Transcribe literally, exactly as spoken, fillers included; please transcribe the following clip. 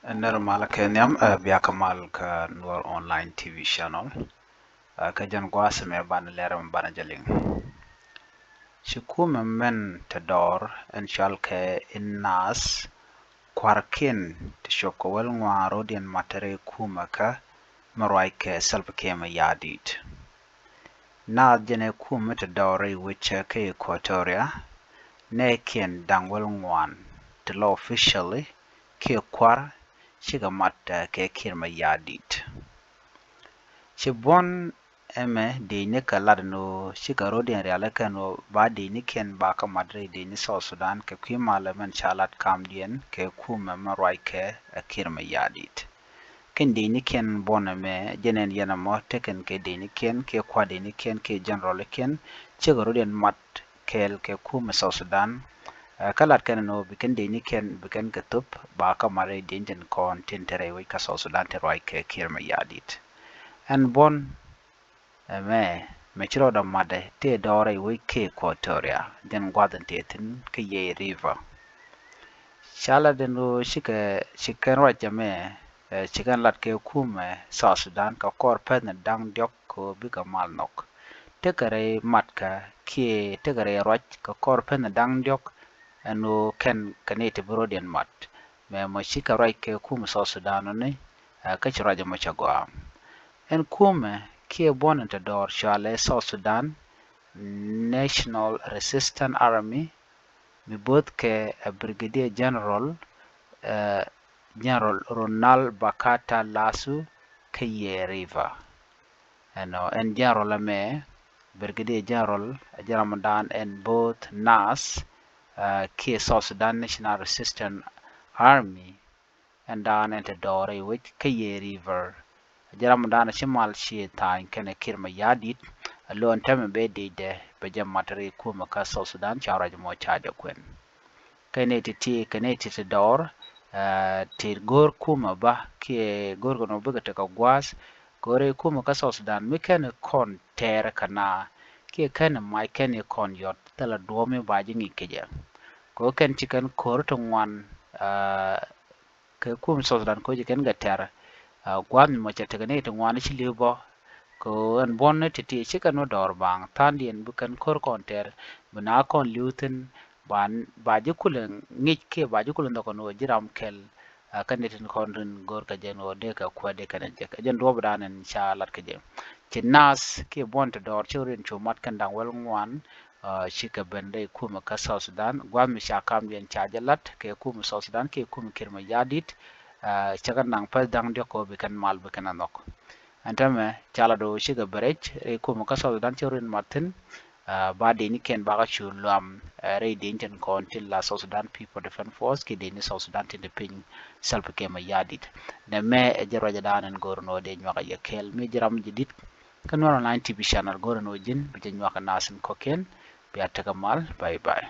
Ɛ nɛr mal kɛ nhiam, ɛ, bia kɛ mal kä Nuɔr Online T V channel. Ɛ, kä jɛn gua̱a̱th mɛ banɛ lɛr mɛ banɛ jɛ liŋ. Ci kumɛ mɛn te dɔɔr ɛn cɔal kɛ i̱ naath kua̱rkiɛn ti cuɔp kɛ wäl ŋuan rɔ̱diɛn mat te rɛy kumɛ kä mɛ ruac kɛ Salva Kiir Mayardit. Naath jɛn ɛ kumɛ te dɔɔr rɛy wecä kä Equatoria, nɛɛkiɛn da̱ŋ wäl ŋuan ti lɔ officially kiɛ kua̱r cikɛ mat, ɛ, kɛ Kiir Mayardit. Ci buɔ̱n ɛmɛ dëcnikɛ lat ɛn ɣöö cikɛ rɔ̱diɛn rialikä ɛn ɣöö ba dëcnikiɛn ba kä mat rɛy dëcni South Sudan kɛ kui̱ malɛ mɛn ca lat kamdiɛn kɛ kumɛ mɛ ruac kɛ, ɛ, Kiir Mayardit. Kɛn dëcnikiɛn buɔ̱n ɛmɛ jɛn ɛn yɛn ɛmɔ tekɛn kɛ dëcnikiɛn kiɛ kua̱r dëcnikiɛn kiɛ generalkiɛn cikɛ rɔ̱diɛn mat kɛɛl kɛ kumɛ South Sudan. Ɛ, kä lat kɛn ɛn ɣöö bi kɛn dëcnikiɛn bi kɛn kɛ thop ba kä mat rɛy dëcni tin kɔn tin te rɛy wec kä South Sudan tin ruac kɛ Kiir Mayardit. Ɛn buɔ̱n ɛmɛ mɛ ci rɔɔdɛ matdɛ tëë dɔɔr rɛy wec kä Equatoria jɛn gua̱th in tëë thi̱n kä Yei River. Ca lat ɛn ɣöö cikɛ, ci kɛn ruac ɛmɛ, ɛ, ci kɛn lat kɛ kumɛ South Sudan kɛ kɔr pɛn da̱ŋ diɔ̱k kɛ ɣöö bikɛ mal nhɔk. Tekɛ rɛy matkä kiɛ tekɛ rɛy ruac kɛ kɔr pɛn da̱ŋ diɔ̱k ɛn ɣöö kɛn kɛ ni ti bi rɔ̱diɛn mat. Mɛ mɔ cikɛ ruac kɛ kumɛ South Sudan ɔni, ɛ, kä ci ruac ɛmɔ cɛ gɔaa. Ɛn kumɛ kiɛ buɔ̱n in te dɔɔr cɔalɛ South Sudan National Resistance Army mi bo̱th kɛ, ɛ, Brigadier General, ɛ, General Ronald Bakata Lasu kä Yei River. Ɛnɔ ɛn general ɛmɛ, Brigadier General, ɛ, jɛ ramdan ɛn bo̱th naath, ɛ, kiɛ South Sudan National Resistance Army ɛn daan ɛn te dɔɔr rɛy wec kä Yei River. Ɛ jɛ ramdan ɛ ci mal ci tha̱a̱ny kɛnɛ Kiir Mayardit, ɛ, lo̱n tɛmɛ bɛ dëcdɛ bɛ jɛ mat rɛy kumɛ kä South Sudan ca ruac mɔ ca jɛ kuɛn. Kɛn iti ti, kɛn iti ti dɔɔr, ɛ, ti go̱o̱r kumɛ ba kiɛ go̱o̱r kɛn ɔ bikɛ tekɛ gua̱a̱th go̱o̱r rɛy kumɛ kä South Sudan mi kɛn kɔn tɛɛr kɛ na kiɛ kɛn mac kɛn kɔn yɔt thilɛ duɔ̱ɔ̱p mi ba ji̱ ŋi̱i̱c kɛ jɛ. Kɛ ɣöö kɛn ci kɛn ko̱r ti ŋuan, ɛ, kɛ kumɛ South Sudan kɛ ɣöö ci kɛn kɛ tɛr, ɛ, gua̱a̱th mi mɔ cɛ tekɛ ni ti ŋuan ci li̱w bä. Kɛ ɣöö ɛn buɔ̱n ni ti̱ti̱ ci kɛn wä dɔɔr baŋ tha̱a̱ŋdiɛn bi kɛn ko̱r kɔn tɛr bi na kɔn li̱w thi̱n ba, ba ji̱ kulɛ ŋi̱c kiɛ ba ji̱ kulɛ nhɔk kɔn ɣöö ji̱ ram kɛl, ɛ, kä ni tin kɔn rin go̱o̱r kɛ jɛ ɛn ɣöö dee kɛ kuɛ dee kɛn ɛ jek. Ɛ jɛn duɔ̱ɔ̱p dan ɛn ca lat kɛ jɛ. Ci naath kiɛ buɔ̱n ti dɔɔr ci rin cu mat kɛn da̱ŋ wäl ŋuan, ɛ, cikɛ ben rɛy kumɛ kä South Sudan. Gua̱a̱th mi ca kamdiɛn ca jɛ lat kɛ kumɛ South Sudan kiɛ kumɛ Kiir Mayardit, ɛ, cɛ kɛn da̱ŋ pɛth da̱ŋ diɔ̱k kɛ ɣöö bi kɛn mal bi kɛn a nhɔk. Ɛn täämɛ ca lat ɣöö cikɛ ben rɛc rɛy kumɛ kä South Sudan ci rin mat thi̱n, ɛ, ba dëcnikiɛn bakɛ cu luam, ɛ, rɛy dëcni tin kɔn tin la South Sudan People Defense Force kiɛ dëcni South Sudan tin te piny Salva Kiir Mayardit. Nɛmɛ ɛ jɛ ruacdan ɛn go̱o̱r ɛn ɣöö dee nyuak a yɛ kɛɛl mi ji̱ ram ji̱ di̱t kä Nuɔr Online T V channel go̱o̱r ɛn ɣöö ji̱n bi jɛ nyuak ɛ naath in kɔ̱kiɛn. Bia tekɛ mal. Bye bye.